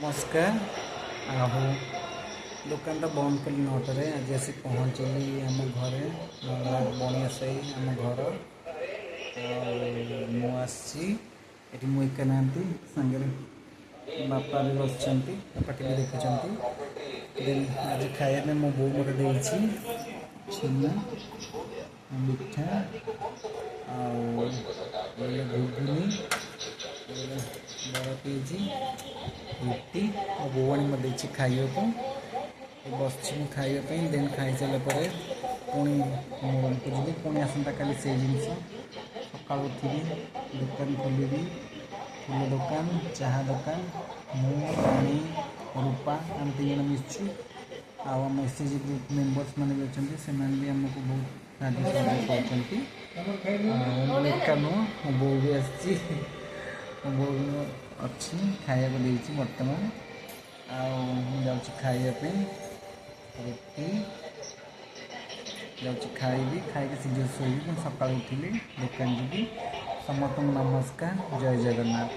ନମସ୍କାର। ଆଉ ଦୋକାନ ତ ବନ୍ଦ କଲି 9ଟାରେ। ଆଜି ଆସି ପହଞ୍ଚିଲି ଆମ ଘରେ, ମଙ୍ଗଳା ବଣିଆ ସାହି ଆମ ଘର। ଆଉ ମୁଁ ଆସିଛି ଏଠି, ମୁଁ ଏକା ନାହାନ୍ତି, ସାଙ୍ଗରେ ବାପା ବି ବସିଛନ୍ତି, ବାପା ଟିଭି ଦେଖୁଛନ୍ତି। ଦେନ୍ ଆଜି ଖାଇବା ପାଇଁ ମୋ ବୋଉ ମୋତେ ଦେଇଛି ଛେନା ମିଠା, ଆଉ ଘୁଗୁନି, ବଡ଼ ପିଆଜି, ରୁଟି। ମୋ ବୋଉ ଆଣି ମୋତେ ଦେଇଛି ଖାଇବାକୁ। ବସିଛି ମୁଁ ଖାଇବା ପାଇଁ। ଦେନ୍ ଖାଇସାରିଲା ପରେ ପୁଣି ମୋ ରୁମ୍କୁ ଯିବି। ପୁଣି ଆସନ୍ତାକାଲି ସେଇ ଜିନିଷ, ସକାଳୁ ଉଠିବି, ଦୋକାନ ଖୋଲିବି, ଫୁଲ ଦୋକାନ, ଚାହା ଦୋକାନ। ମୁଁ, ରାଣୀ, ରୂପା, ଆମେ 3 ଜଣ ମିଶିଛୁ। ଆଉ ଆମ S H G group members ମାନେ ବି ଅଛନ୍ତି, ସେମାନେ ବି ଆମକୁ ବହୁତ ସାହାଯ୍ୟ ସହଯୋଗ କରୁଛନ୍ତି। ଆଉ ମୁଁ ଏକା ନୁହଁ, ମୋ ବୋଉ ବି ଆସିଛି। ମୋ ବୋଉ ବି ଅଛି, ଖାଇବାକୁ ଦେଇଛି ବର୍ତ୍ତମାନ। ଆଉ ମୁଁ ଯାଉଛି ଖାଇବା ପାଇଁ, ରୁଟି ଯାଉଛି ଖାଇବି, ଖାଇକି ଶୀଘ୍ର ଶୋଇବି। ପୁଣି ସକାଳୁ ଉଠିଲି ଦୋକାନ ଯିବି। ସମସ୍ତଙ୍କୁ ନମସ୍କାର, ଜୟ ଜଗନ୍ନାଥ।